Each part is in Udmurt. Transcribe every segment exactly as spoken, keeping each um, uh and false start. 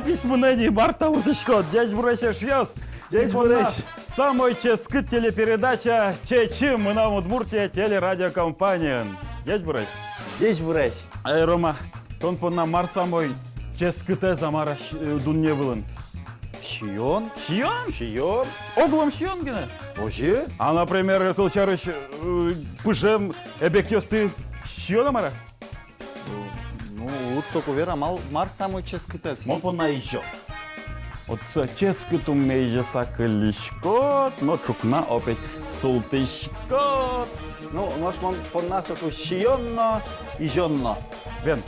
Письмынэ ни, мар та вордӥськод. Ӟечбуресь, эшъёс! Ӟечбуресь! Самой ческыт телепередача «Чечым, мынам Удмуртие» телерадиокомпаниын. Ӟечбуресь! Ӟечбуресь! Эй, Рома, тон понна мар самой ческытэз, а мар, э, дунне вылын? Сиён. Сиён? Сиён. Огъя сиён гинэ? Озьы. А, например, кылсярысь, э, пыжем эбекъёсты сиён-а, мар-а? Ну, лучше соку вера, мар, мар самой ческытэз. Мон понна изё. Вот со ческыт умме изьыса кыллиськод, но ӵукна опять султӥськод. Ну, нош мон понна соку сиён но, изён но. Бен.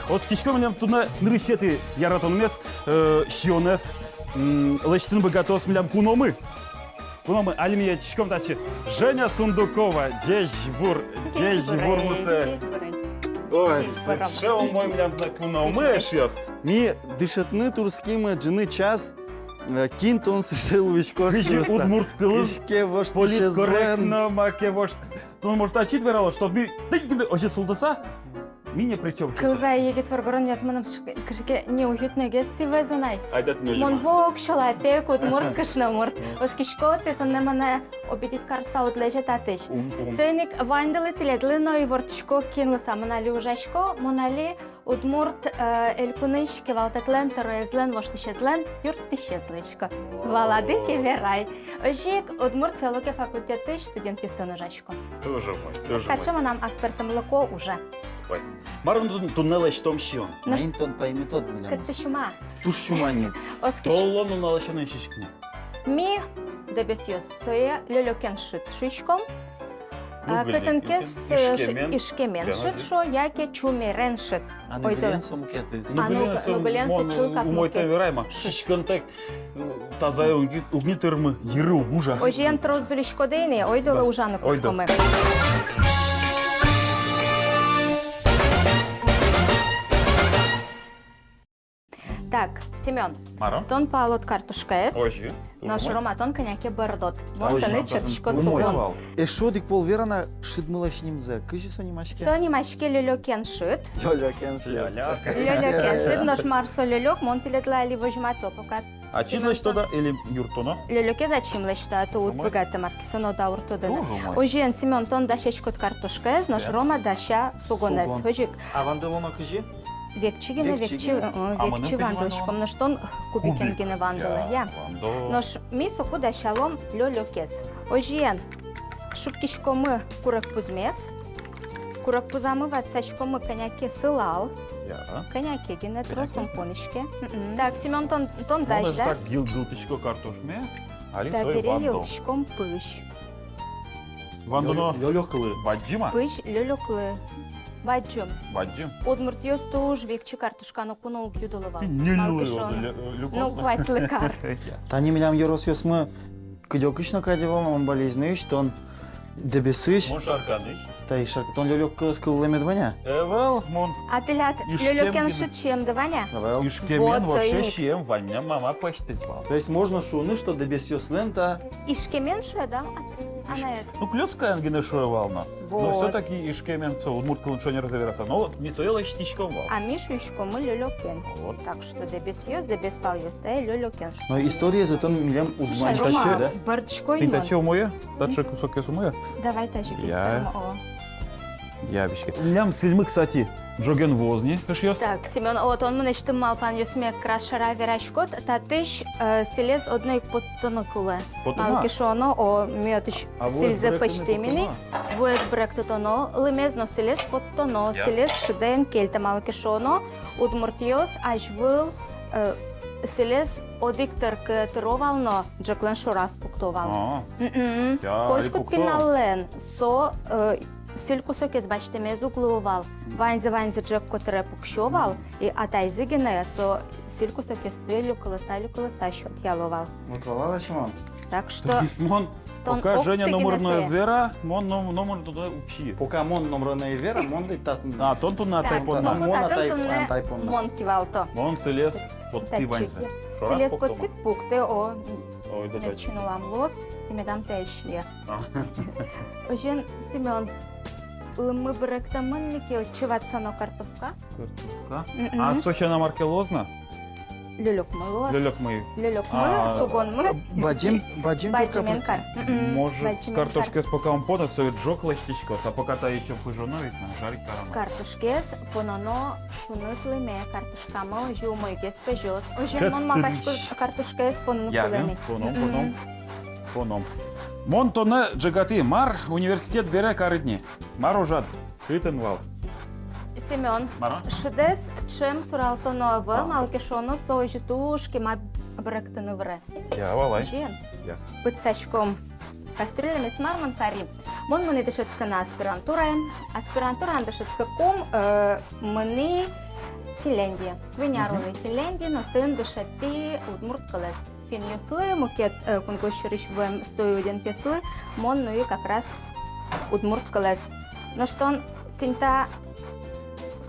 Оскисько, милям туннэ нырысетӥ яратонмес, э, сиёнэз, м, лэсьтыны быгатоз милям куномы. Куномы, али ми ӧтиськом татчы Женя Сундукова. Ӟечбур, ӟечбур, мусэ. Ой, сыӵе умой милям туннэ куномы, эшъёс. Ми дышетыны турттӥськимы ӝыны час, э, кин тон сыӵе луиськод шуыса. Кызьы удмурт кылын, кызьы ке воштӥсезлэн. Политкорректно маке вошт-, тон, может, ачид вералод, чтоб ми тынь гинэ озьы султыса, ми ни при чём шуыса. Кылзэ, егит воргоронъёс, мыным ш-, кыӵе ке неуютногес тӥ вӧзын ай. Айда тӥ но. Мон воксё лапег удмурт кышномурт. Оскисько, тӥ туннэ монэ обидеть карыса уд лэзе татысь. Ум, ум. Соин ик ваньдылы, тӥледлы но ивортӥсько, кин луыса мон али ужасько, мон али Удмурт, э, Элькунысь кивалтэтлэн тӧроезлэн воштӥсезлэн юрттӥсез луисько. Валады ке, верай. Озьы ик удмурт филология факультетысь студентъёсын ужасько. Туж умой, туж умой. Таӵе мынам аспӧртэмлыко уже. Ой. Мар тун-, туннэ лэсьтом сиён? Нош маин тон паймытод милемыз? Кытчы сюма? Туж сюма ни. Оскись. Толлон нуналысен эн сиськы ни. Ми, Дэбесъёс, сое лёлёкен шыд шуиськом. Ну, а, кытын ке сое ш-, ишкемен, ишкемен шыд шуо, яке чумерен шыд. А нугылиен со мукетыз. А нугы-, нугылиен со мон чылкак умойтэм мукет. Верай ма. Шыд. Сиськонтэк, э, тазае уг ни, уг ни тырмы, йыры уг ужа. Озьыен, трос зулиськоды ини, ойдолэ ужаны кутскомы. Так, Семён, мар-о? Тон палод картошкаез. Озьы. Нош, Рома, тон кӧня ке бӧрдод. Мон тыныд сётӥсько сугон. Эшшо одӥг пол вера на шыдмылэсь нимзэ. Кызьы со нимаське? Со нимаське лёлёкен шыд. Лёлёкен шыд. Лёлёк. Лёлёкен шыд. Нош мар со лёлёк, мон тӥледлы али возьмато, пока. Ачид лэсьтод-а или юрттоно? Лёлёкез ачим лэсьто, а то уд быгаты, мар ке, со но дауртоды. Туж умой. Озьыен, Семён, тон дасяськод картошкаез, нош Рома дася сугонэз. Сугон. Озьы ик. А вандылоно кызьы? Векчи гинэ, векчи гинэ. Векчи, э, векчи вандылӥськом, нош тон кубикен гинэ вандылэ, я. Нош ми соку дасялом лёлёкез. Озьыен, шуккиськомы курегпузмес. Курегпузамы ватсаськомы кӧня ке сылал. Я. Кӧня ке гинэ, трос ум поныське. Мгм. Так, Семён, тон, тон дась, да? Так, йыл-, йылтӥсько картошме. Али сое вандо. Табере йылтӥськом пызь. Вандоно лё-, лёлёклы. Бадӟым-а? Пызь лёлёклы. Бадӟым. Бадӟым. Удмуртъёс туж векчи картошканы куно уг юдыло вал. Ньыль лё-, лё-, лё-, ну, куатьлы кар. Тани милям ёросъёсмы кыдёкысь но кадь ӧвӧл, мон Балезинысь, тон Дэбесысь. Мон Шарканысь. Таиз Шарка-, тон лёлёклэс кыллэмед вань-а? Ӧвӧл, мон. А тӥляд лёлёкен шыд сиемды вань-а? Ӧвӧл. Ишкемен вообще сием вань, мынам мама пӧзьтӥз вал. То есть можно шуыны, что дэбесъёслэн та Ишкемен шуэ, да, а-, анаед? Ну, клёцкаен гинэ шуэ вал но. Вот. Но всё-таки ишкемен со, удмурт кылын шонерзэ вераса. Но вот ми сое лэсьтӥськом вал. А ми шуиськомы лёлёкен. Вот. Так что дэбесъёс, дэбес палъёс, тае лёлёкен шуэ. Но история зато милем удмань. Слушай, Рома, да? Бӧрдӥсько ини. Тӥни татчы умой-а? Татчы кусокъёс умой-а? Давай тазьы кыстырмы, о. Я виське. Милям сӥльмы, кстати, ӝоген вуоз ни, эшъёс. Так, Семён, о, тон мынэсьтым малпанъёсме крас шара вераськод, татысь, э, сӥлез одно ик поттыны кулэ. Поттыны? Малы ке шуоно, о, ми отысь сӥльзэ пӧзьтӥм ини, вуэз быректытоно лымез но сӥлез поттоно, сӥлез шыдэн кельтэ, малы ке шуоно, удмуртъёс азьвыл, э, сӥлез одӥг тэркы тыро вал но ӝӧклэн шораз пукто вал. А. М-м. Котькуд пиналлэн со, э, сӥль кусокез басьтэмез уг луы вал. Ваньзы, ваньзы ӝӧк котыре пуксё вал, и атайзы гинэ со сӥль кусокез тӥ люкылыса, люкылыса сётъяло вал. Вот валалась мон. Так что тон пока Женя номыр но ӧз вера, мон ном-, номыр но ӧй вера. Пока мон номыр но ӧй вера, мон тӥ татын. А, тон туннэ атай понна. Мон атай, атай понна. Мон кивалто. Мон сӥлез поттӥ ваньзэ. Сӥлез поттӥд, пуктӥд, о. Ой, да, да. Медчи улам луоз, тӥ медам тае сие. А. Озьыен, Семён, лымы быректэмын ни ке, отчы ватсано картошка. Картошка. М-м. А со сяна мар ке луоз на? лёлёкмы луоз. Лёлёкмы. Лёлёкмы, а, сугонмы. Бадӟым, бадӟым. Бадӟымен кар. Мгм. Может, бадӟымен кар. Картошкаез пока ум поно, сое ӝог лэсьтӥсько, а пока та ещё пыжоно ведь на, жарить кароно. Картошкаез пононо шуныт лымые, картошкамы озьы умойгес пӧзёз. Озьы мон малпасько, картошкаез поныны кулэ ни. Поном, поном. Мгм. Поном. Мон тонэ ӝегатӥ, мар университет бере карид ни? Мар ужад? Кытын вал? Семён, мар-а? Шыдэз ӵем суралтоно ӧвӧл, а, малы ке шуоно, со озьы туж кема берыктыны выре. Я, валай. Озьыен. Я. Пытсаськом кастрюлямес. Мар мон кари? Мон мынӥ дышетскыны аспирантураын. Аспирантураын дышетскыкум, э, мынӥ Финляндие. Куинь ар улӥ Финляндиын, отын дышетӥ удмурт кылэз финнъёслы, мукет, э, кунгож сьӧрысь вуэм студентъёслы, мон нуи как раз удмурт кылэз. Нош тон тӥни та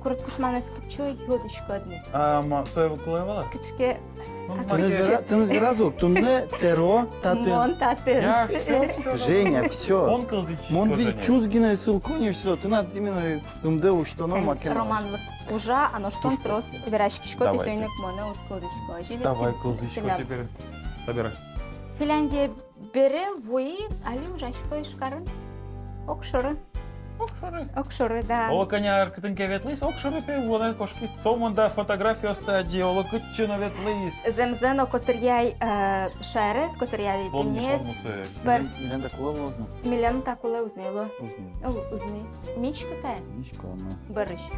курыт кушманэз кытчы юдӥськод ни? А, ма, сое кулэ вал-а? Кыӵе ке... Ну, а, тыныд кыӵе ке вера-, тыныд веразы ук, туннэ тэро татын. Мон татын. Я, всё, всё. Женя, всё. Мон кылзӥсько, мон ведь Женя. Чус гинэ сылӥсько ни, всё, тынад именно ымдэ усьтоно. Тань, маке но романлы ужа, а нош тон трос вераськиськод, и соин ик монэ уд кылзӥськы. Давай, кылзӥсько теперь. Табере. Финляндие бере вуи, али ужасько Ижкарын. Огшоры. Огшоры? Огшоры, да. Оло кӧня ар кытын ке ветлӥз, огшоры, пе, вуоно кошкиз. Сомында фотографиосты адӟи, оло кытчы но ветлӥз. Зэмзэ но котыръяй, э, шаерез, котыръяй дуннеез. Милям, милям та кулэ уз ни луы. Уз ни. О, уз ни. Миськы тае? Миськы, ма. Бӧрысь.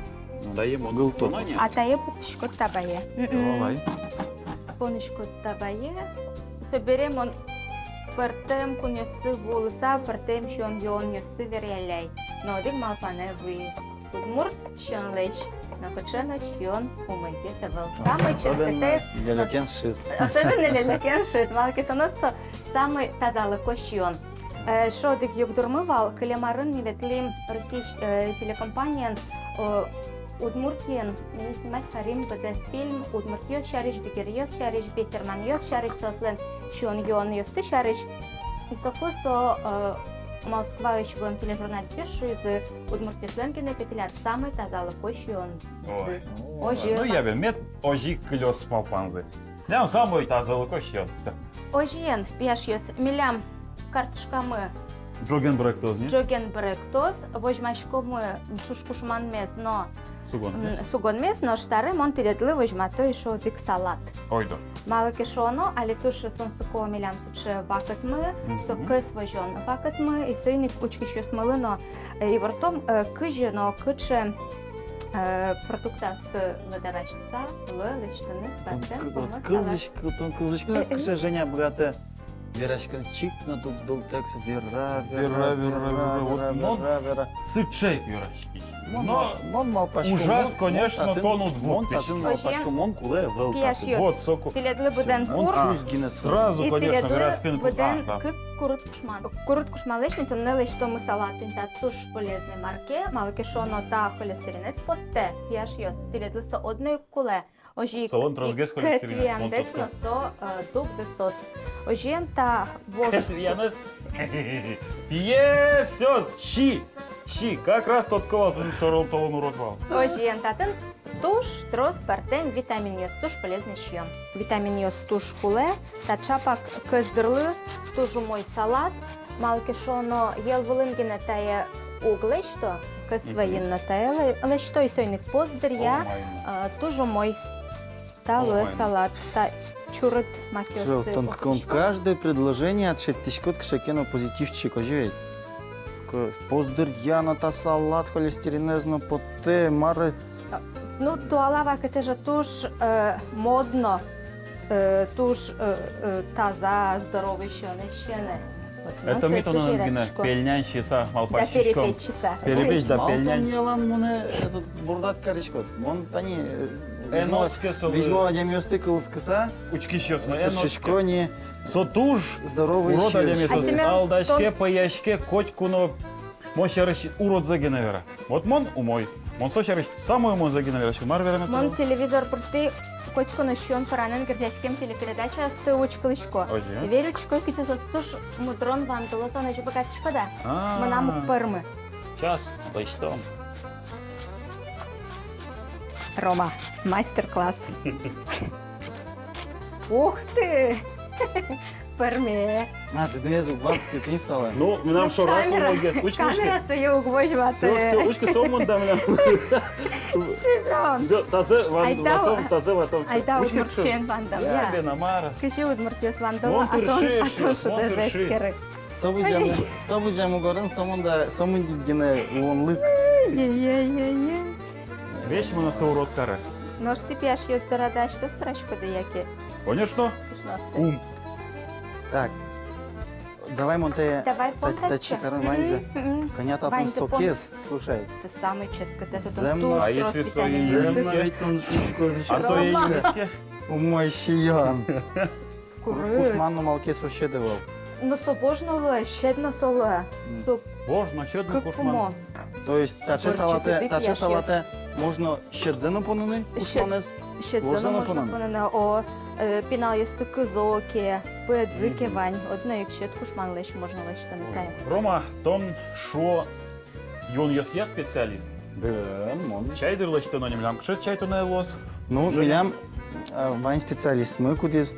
Ну, тае мон гылто. А тае пуктӥськод табае. Мгм. Давай. Поныськод табае. Собере мон пӧртэм кунъёсы вуылыса, пӧртэм сиён-юонъёсты веръялляй. Но одӥг малпанэ вуи: удмурт сиёнлэсь но кыӵе но сиён умойгес ӧвӧл. Самой ческытэз, особенно лёлёкен шыд. Особенно лёлёкен шыд. Малы ке шуоно, со самой тазалыко сиён. Э, эшшо одӥг югдурмы вал, кылем арын ми ветлӥм Россиысь, э, телекомпаниен, э, Удмуртиын ми снимать карим быдэс фильм удмуртъёс сярысь, бигеръёс сярысь, бесерманъёс сярысь, соослэн сиён-юонъёссы сярысь. И соку со, э, Москваысь вуэм тележурналистъёс шуизы: удмуртъёслэн гинэ, пе, тӥляд самой тазалыко сиён. Ой. Озьы. Ну, я бен, мед озьы ик кылёз малпанзы. Милям самой тазалыко сиён. Всё. Озьыен, пияшъёс, милям картошкамы ӝоген быректоз, не? Ӝоген быректоз, возьмаськомы ӵуж кушманмес но сугонмес. М, сугонмес, нош табере мон тӥледлы возьмато эшшо одӥг салат. Ойдо. Малы ке шуоно, али туж тунсыко милям сыӵе вакытмы, мгм, со кӧс возён вакытмы, и соин ик учкисьёсмылы но, э, ивортом, э, кызьы но кыӵе, э, продуктъёсты лыдэ басьтыса луэ лэсьтыны пӧртэм пумозь салат. Кылзӥськы, тон кылзӥськы, кыӵе Женя быгатэ вераськыны чик но дугдылытэк, вера, вера, вера, вера, вера. Вот мон сыӵе ик вераськи. Но мон малпасько, ужаз, конечно, тон уд вуттӥськы. Мон татын малпасько, мон кулэ ӧвӧл татын. Пияшъёс, вот соку. Тӥледлы быдэн кур. Сразу, конечно, вераськыны кур. Тӥледлы быдэн кык курыт кушман. Курыт кушманлэсь ми туннэ лэсьтомы салат, тӥни та туж полезной марке, малы ке шуоно та холестеринэз поттэ, пияшъёс, тӥледлы со одно ик кулэ. Озьы ик, солэн тросгес кӧт вияндэс но со, э, дугдытоз. Озьыен, та вож. Кӧт вияндэс. Пие, всё, си. Си. Как раз тодӥсько вал, толон, толон урод вал. Озьыен, татын туж трос пӧртэм витаминъёс, туж полезной сиён. Витаминъёс туж кулэ, та чапак кӧс дырлы туж умой салат. Малы ке шуоно, йӧл вылын гинэ тае уг лэсьто, кӧс вӧйын но тае лэ-, лэсьто, и соин ик поз дыръя, э, туж умой. Та луэ салат, та чурыт макеосты. Тон, тон каждое предложение шедьтӥськод кыӵе ке но позитивчик, озьы ведь? Поз дыръя но та салат холестеринэз но поттэ, мар-а. Ну, туала вакытэ же туж, э, модно, э, туж, э, э, таза, здоровый сиёнэз сиыны. Вот. Это ми тонэн гинэ пельнянь сиса малпаськиськом. Да, перепеч сиса. Перепеч да пельнянь. Малы тон ялан монэ этот бурдад кариськод? Мон тани, э, визьмо, визьмо адямиосты кылзӥськыса учкисьёсмы эн но учкы. Со туж здоровый урод адямиос. Алдаське, пӧяське, котьку но мон сярысь уродзэ гинэ вера. Вот мон умой. Мон со сярысь самой умойзэ гинэ верасько. Мар вераме? Мон телевизор пыртӥ котьку но сиён пӧранэн герӟаськем телепередачаосты учкылӥсько. Озьы. Верасько, кыӵе соос туж мудрон вандыло, тон озьы быгатӥськод-а? А. Мынам уг пӧрмы. Сейчас лэсьтом. Рома, мастер-класс. Ух ты! Пӧрме. А, ты дунэз уг ватскы, тӥни солэн. Ну, мынам шораз умойгес, учкы, учкы. Камера сое уг возьматы. Всё, всё, учкы, сомында мынам. Семён. Всё, тазэ ван-, айда ватом, тазэ ватом. Айда, учкы, удмурт сямен вандом, я. Я, бен, а мар. Кызьы удмуртъёс вандо, а тон, а тон шудозэ эскеры. Со бызьы-, со бызьы мугорын, сомында, сомында гинэ улонлык. Е-е-е-е. Весь мыным со урод каре. Нош тӥ пияшъёс дорады асьтэос пӧраськоды яке? Конечно. Кышноосты. Ум. Так. Давай мон тае, давай та-, пон татчы. Татчы карон ваньзэ. Мгм, мгм. Кӧня татын сокез, слушай. Со самый ческыт, со тон туж трос витаминъёсыз. Зэм но ведь тон шуиськод. А со ещё умой сиён. Куры. Кушман но, малы ке со сьӧд ӧвӧл. Но со вож но луэ, сьӧд но со луэ. М. Со вож но, сьӧд но кушман. Кык пумо. То есть таӵе салатэ, таӵе салатэ можно сьӧдзэ но поныны, кушманэз? Сьӧдзэ но можно поныны. О, э, пиналъёсты кызо ке, пыдзы ке вань, одно ик сьӧд кушманлэсь можно лэсьтыны тае. Рома, тон шуо, юонъёсъя специалист. Бен, мон. Чай дыр лэсьтоно ни, милям кыӵе чай туннэ луоз? Ну, милям, э, вань специалистмы, кудӥз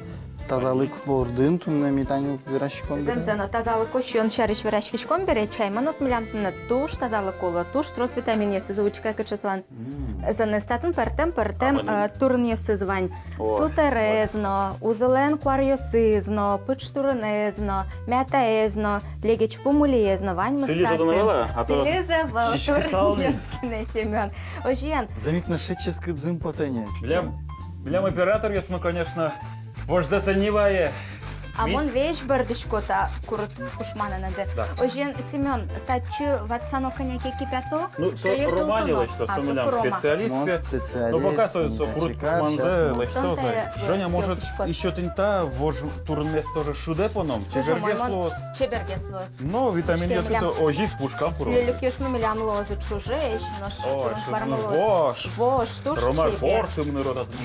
тазалык бордын, туннэ ми тани вераськом бере. Зэмзэ но, тазалыко сиён сярысь вераськиськом бере, чаймы но милям туннэ туж тазалыко луэ, туж трос витаминъёсыз, учке, кыӵе солэн. М. Зэмзэ но, татын пӧртэм-пӧртэм, э, турынъёсыз вань. О, сутэрез но, узылэн куаръёсыз но, пыӵ турынэз но, мятаез но, легеч пу мульыез но, ваньмыз татын. Сӥльыз ӧвӧл-а? А то сӥльыз ӧвӧл, сиськысал ни. Турынъёс гинэ, Семён. Озьыен. Зэм ик но сыӵе ческыт зын потэ ни. Милям, милям операторъёсмы, конечно, вождэс ӧй ни вае. А мон весь бӧрдӥсько та курыт кушманын ӧды. Да. Озьыен, Семён, татчы ватсано кӧня ке кипято. Ну, со Рома ни лэсьтоз, со милям специалист. Мон специалист. Но пока со, со курыт кушманзэ лэсьтоз. Женя, может, ещё тӥни та вож турынмес тоже шудэ поном? Чебергес луоз. Чебергес луоз. Но витаминъёсыз озьы ик пушкам куро. Лёликъёсмы милям луозы ӵужыесь, нош вож, вож, туж чебер. Рома, вор тымны ротатын.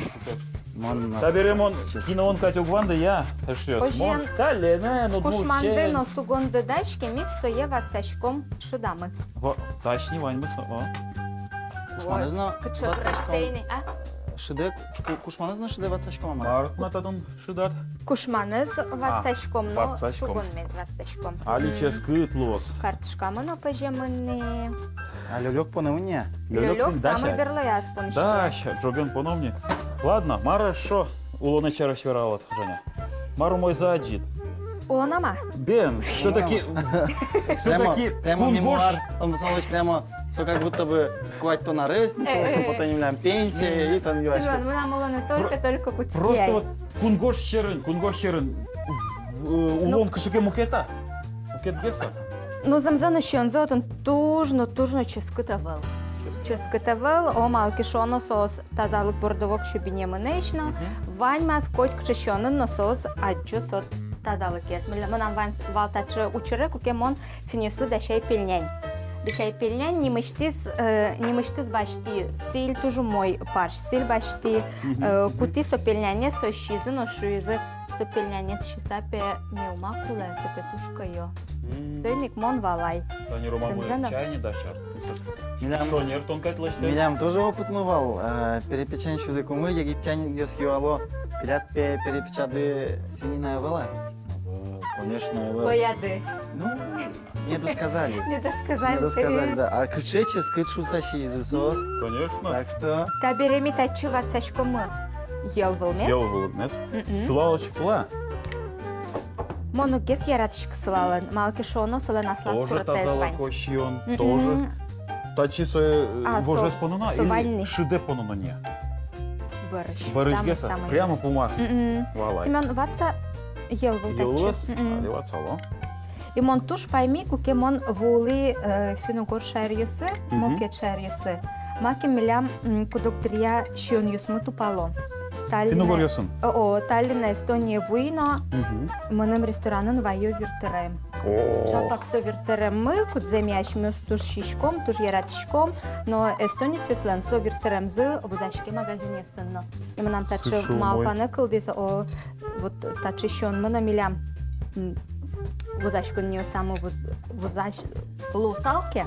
Мон но. Табере мон киноын кадь уг ванды, я, эшъёс. Мон каллен но, кушманды но сугонды дась ке, ми сое ватсаськом шыдамы. Во, дась ни ваньмыз, о. Кушманэз но ватсаськом. Кыӵе протеины, а? Шыдэ, ку-, кушманэз но шыдэ ватсаськом, а мар? Мар тон татын шыдад? Кушманэз ватсаськом но, ватсаськом. Сугонмес ватсаськом. Али ческыт луоз. Картошкамы но пӧземын ни. А лёлёк понэмын ни-а? Лёлёк самой берлояз понӥське. Дась, ӝоген поном ни. Ладно, мар эшшо улонэд сярысь вералод, Женя? Мар умойзэ адӟид? Улонам-а? Бен, всё-таки, всё-таки прямо, прямо кунгож. Мемуар, там солэсь прямо, со как будто бы куатьтон арес ни, солэсь потэ ни милям пенсия, и там юаське. Семён, мынам улонэ только-только кутски ай. Просто вот кунгож сьӧрын, кунгож сьӧрын, в-, э, улон кыӵе ке мукет-а? Мукетгес-а? Ну, зэмзэ но, сиёнзэ отын туж но, туж но ческыт ӧвӧл. Ческыт ӧвӧл, о, малы ке шуоно, соос тазалык борды воксё бинемынэсь но, ваньмаз котькыӵе сиёнын но соос адӟо со тазалыкез. Мыля-, мынам вань вал таӵе учыре, куке мон финнъёслы дасяй пельнянь. Дасяй пельнянь, нимысьтыз, э, нимысьтыз басьтӥ сӥль, туж умой парсь сӥль басьтӥ, э, кутӥ со пельнянез, соос сизы но шуизы: со пельнянез сиса пе, ми ума кулэ, со пе туж кӧё. Соин ик мон валай. Тани, Рома, зэмзэ но, чай ни дасяд. Милям, шонер тон кадь лэсьтэм. Милям тоже опытмы вал, э, перепечен сюдыкумы, египтянъёс юало: тӥляд пе перепечады свинина ӧвӧл-а? Конечно, ӧвӧл. Пӧяды. Ну, не досказали. Не досказали. Не досказали, да. А кыӵе ческыт шуса сиизы соос. Конечно. Так что. Табере ми татчы ватсаськомы йӧлвылмес. Йӧлвылмес. Сылал чукла. Мон уггес яратӥськы сылалэн, малы ке шуоно, солэн аслаз курытэз вань. Тоже тазалыко сиён, тоже. Татчы сое, э, вожез пононо-а или шыдэ пононо ни-а? Бӧрысь. Бӧрысьгес-а? Самый, самый. Прямо пумаз. Валай. Семён, ватса йӧлвыл татчы. Йӧлвылэз? Али ватсало. И мон туж пайми, куке мон вуылӥ, э, финн-угор шаеръёсы, мукет шаеръёсы. Маке милям, м, куд-ог дыръя сиёнъёсмы тупало. Таллинэ. Финн-угоръёсын? О, о, Таллинэ, Эстоние вуи но, мыным ресторанын вайо виртырем. О. Чапак со виртыреммы, кудзэ ми асьмеос туж сиськом, туж яратӥськом, но эстонецъёслэн со виртыремзы вузаське магазинъёсын но. И мынам таӵе малпанэ кылдӥз, о, вот таӵе сиёнмы но милям, м, вузаськонъёсамы вуз-, вузась-, луысал ке,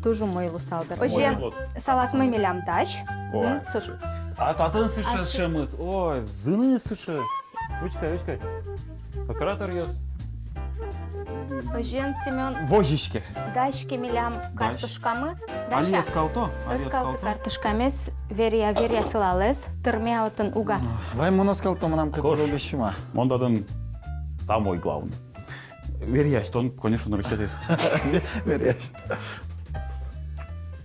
туж умой луысал дыр. Озьыен, салатмы милям дась. Ой, со-, а татын сыӵе сямыз. Ой, зыныз сыӵе. Учкы ай, учкы ай. Операторъёс. Озьыен, Семён, возиське. Дась ке милям картошкамы. Дась. Али ӧскалто, али ӧскалты ӧскалто. Картошкамес, веръя, веръя сылалэз, тырмы-а отын, уг-а. Вай мон ӧскалто, мынам кытын зол быщума. Мон татын самой главный. Веръясь, тон, конечно, нырысетӥез. Веръясь.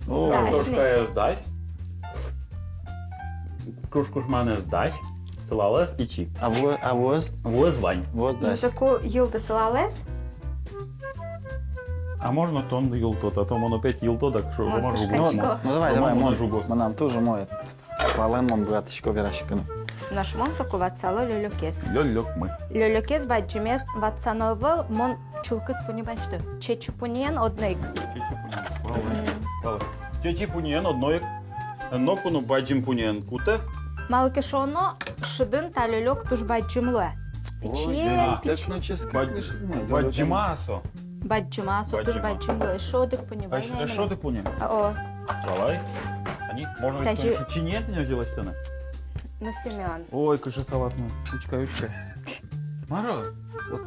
О, картошкаез дась. Куш-кушманэз дась. Сылалэз ичи. А ву-, а вуэз? Вуэз вань. Вуэз дась. Ну, соку йылты сылалэз. А можно тон йылтод, а то мон опять йылто, так что мон жугос. Ну, ну, давай, давай, мон жугос. Мынам туж умой этот. Сылалэн мон быгатӥсько вераськыны. Нош мон соку ватсало лёлёкез. Лёлёкмы. Лёлёкез бадӟымез ватсано ӧвӧл, мон чылкыт пуньы басьто. Чечы пуньыен одно ик. Чечы пуньыен. Валай. Валай. Чечы пуньыен одно ик. Ноку но бадӟым пуньыен кутэ. Малы ке шуоно, шыдын та лёлёк туж бадӟым луэ. Ой, пичиен, да, пичи-. Бадӟыма-а со? Бадӟыма-а со, туж бадӟым луэ. Эшшо одӥг пуньы вань. Эшшо одӥг пуньы? О. Валай. Али, можно ведь, конечно, чиньыен тӥни озьы лэсьтыны. Ну, Семён. Ой, кыӵе салатмы. Учкы ай, учкы ай. Мар-о?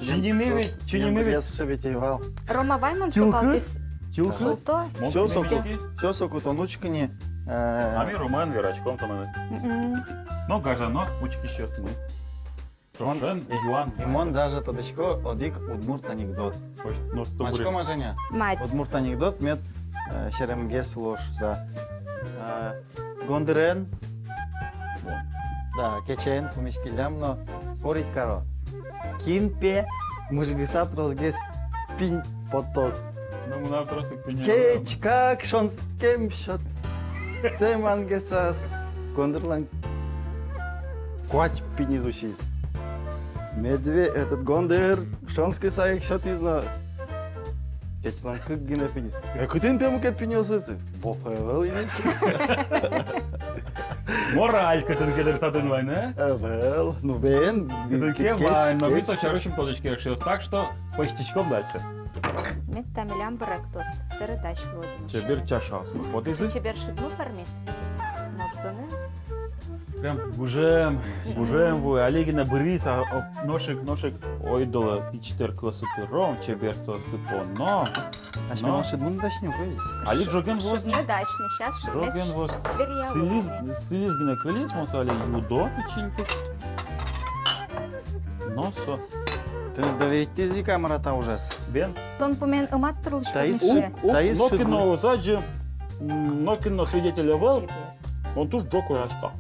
Чиньыме ведь, чиньыме ведь. Сыӵе ведь ӧй вал. Рома, вай мон сокалтӥз. Чылкыт? Чылкыт? Султо. Всё соку, всё соку тон учкы ни, э, а ми Ромаен вераськом тонэн. Мгм. Но гажано учкисьёсмы. Мон, и мон даже тодӥсько одӥг удмурт анекдот. Мадиськом-а, Женя? Мадь. Удмурт анекдот мед, э, серемгес луоз шуса. Э, гондырен, да, кечен пумиськиллям но спорить каро. Кин пе мыжгыса тросгес пинь поттоз? Ну, мынам трос ик пинь. Кеч как шонскем сётэ мангесаз, гондырлэн куать пиньыз усиз. Медве-, этот гондыр шонскыса ик сётӥз но, кечлэн кык гинэ пиньыз. Э, кытын пе мукет пиньёсыз? Вопэ ӧвӧл ини. Мораль кытын ке дыр татын вань, а? Ӧвӧл. Ну, бен, кытын ке вань, но ми со сярысь ум тодӥське, эшъёс. Так что пӧзьтӥськом дальше. Мед та милям быректоз, сэре дась луоз. Чебер чашаосмы потӥзы. Чебер шыдмы пӧрмиз. Ноксонэ. Прям гужем, гужем вуэ, али гинэ быриз, а, о, нош ик, нош ик. Ойдолэ, пичи тэркыосы тыром, чебер соосты поном. Асьмелэн шыдмы но дась ни ук ай. Али ӝоген вуоз ни. Шыдмы дась ни, сейчас шыдмы. Ӝоген вуоз. Сӥльыз, сӥльыз гинэ кылиз, мон со али юдо пичинтык. Но со. Тыныд доверить итӥз ик-а, мар-а, та ужез? Бен. Тон пумен ымад тырлыд. Таиз шыд-, таиз шыд-. Нокин но ӧз адӟы, м, нокин но свидетель ӧвӧл. Мон туж ӝог ужасько.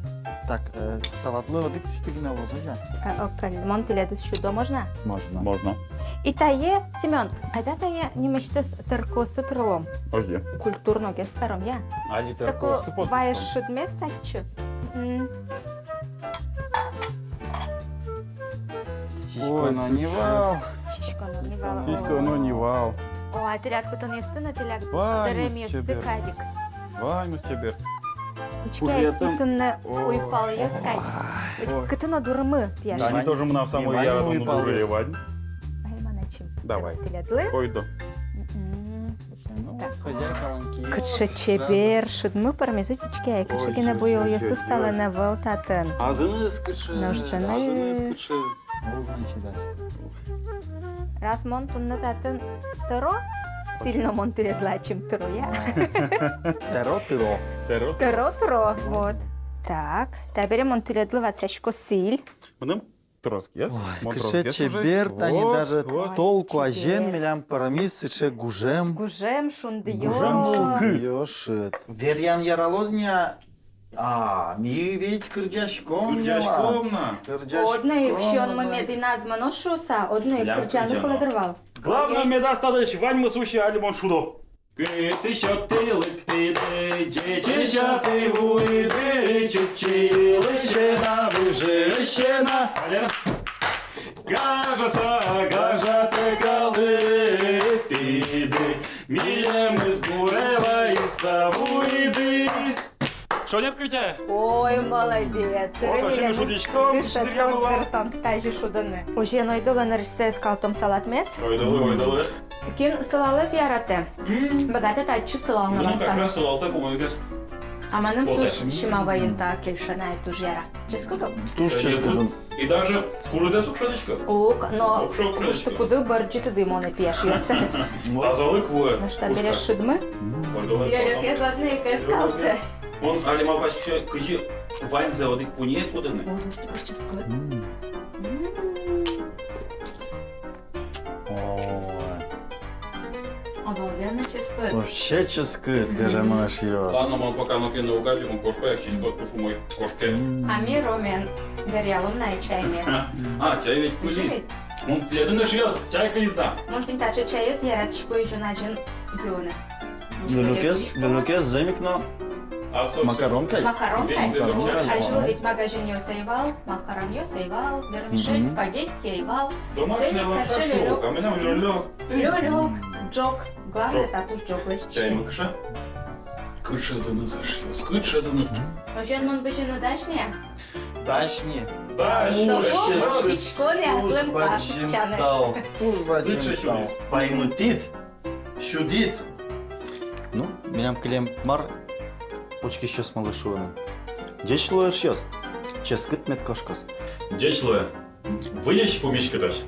Так, э, салатлы одӥг тусьты гинэ луоз-а? Э, окей, мон тӥледыз сюдо, можно? Можно. Можно. И тае, Семён, айда тае нимысьтыз тэркыосы тырлом. Озьы. Культурногес каром, я? Али тэркыосы потӥськом. Соку вай шыдмес татчы. М. Сиськон но ни вал. Сиськон но ни вал. Сиськон но ни вал. О, а тӥляд кутонъёсты но, тӥляд дэремъёсты кадь ик. Ваньмыз чебер. Учке ай, туннэ уйпалъёс кадь. Ой. Кытын но дурмы, пияш. Али тоже мынам самой яратоно дуры вань. Ай, мон ачим. Давай. Тӥледлы. Ойдо. Мгм. Ну, так. Хозяйкалэн киез. Кыӵе чебер шыдмы пӧрмиз, учке ай, кыӵе гинэ буёлъёсыз талэн ӧвӧл татын. Азыныз кыӵе. Нош азыныз кыӵе. Раз мон туннэ татын тӧро, сӥль но мон тӥледлы ачим тыро, я? Тӧро, тыро. Тӧро, тыро. Тӧро, тыро, вот. Так, табере мон тӥледлы ватсасько сӥль. Мыным тросгес. Ой, мон кыӵе тросгес уже. Чебер тани. Вот, даже вот. Тол куазен милям пӧрмиз сыӵе гужем. Гужем шундыё. Гужем шундыё шыд. Веръян яралоз ни, а, ми ведь кырӟаськом. Кырӟаськом на. Кырӟаськом на. Одно ик сиёнмы мед ӧй на, мон шуса, одно ик кырӟаны кулэ дыр вал. Главное, медаз татысь ваньмыз усьы, али мон шудо. Кытысь сётӥ лыктӥды, ӟечысь сётӥ вуиды, чукчи лэсьтэ на, выжы лэсьтэ на. Алло. Гажаса, гажатэ калык тӥды, милемыз буре вайыса вуиды. Шонер кырӟа. Ой, молодец. Вот, озьы ми шудӥськом, дышетон, дыртон тазьы шудыны. Озьыен, ойдолэ нырысьсэ ӧскалтом салатмес. Ойдолэ, ойдолэ. Кин сылалэз яратэ, м, быгатэ татчы сылал но ватсаны. Ну, как раз сылалтэк умойгес. А мыным туж сима вайын та кельше на, туж яра. Ческыт-а? Туж ческыт. И даже курыдэс уг шӧдӥськы. Уг, но куштыкуды бӧрӟытӥды монэ, пияшъёс. Тазалык вуэ. Нош та бере шыдмы. Лёлёкез одно ик эскалтэ. Мон али малпасько, кызьы ваньзэ одӥг пуньы кутыны. О, туж ческыт. Ой. Обалденно ческыт. Вообще ческыт, гажано эшъёс. Ладно, мон пока нокин но уг адӟы, мон кошко, як чечко туж умой кошке. А ми Ромен веръялом на чаймес. А, чай ведь кулӥз. Мон тӥледын, эшъёс, чай кылиз на. Мон тӥни таӵе чаез яратӥсько изён азьын юыны. Лёлёкез, лёлёкез зэм ик но. Макарон кадь. Макарон кадь. Азьвыл ведь магазинъёс ӧй вал, макаронъёс ӧй вал, вермишель, спагетти ӧй вал. Домашняя лапша шуо, а мынам лёлёк. Лёлёк, ӝог. Главное, та туж ӝог лэсьтӥське. Чаймы кыӵе? Кыӵе зыныз, эшъёс, кыӵе зыныз. Озьыен, мон бызьыны дась ни? Дась ни. Дась. Туж бадӟым тау. Туж бадӟым тау. Паймытӥд. Сюдӥд. Ну, милям кылем мар, учкисьёсмылы шуыны. Ӟеч луэ, эшъёс. Ческыт мед кошкоз. Ӟеч луэ. Выльысь пумиськытозь.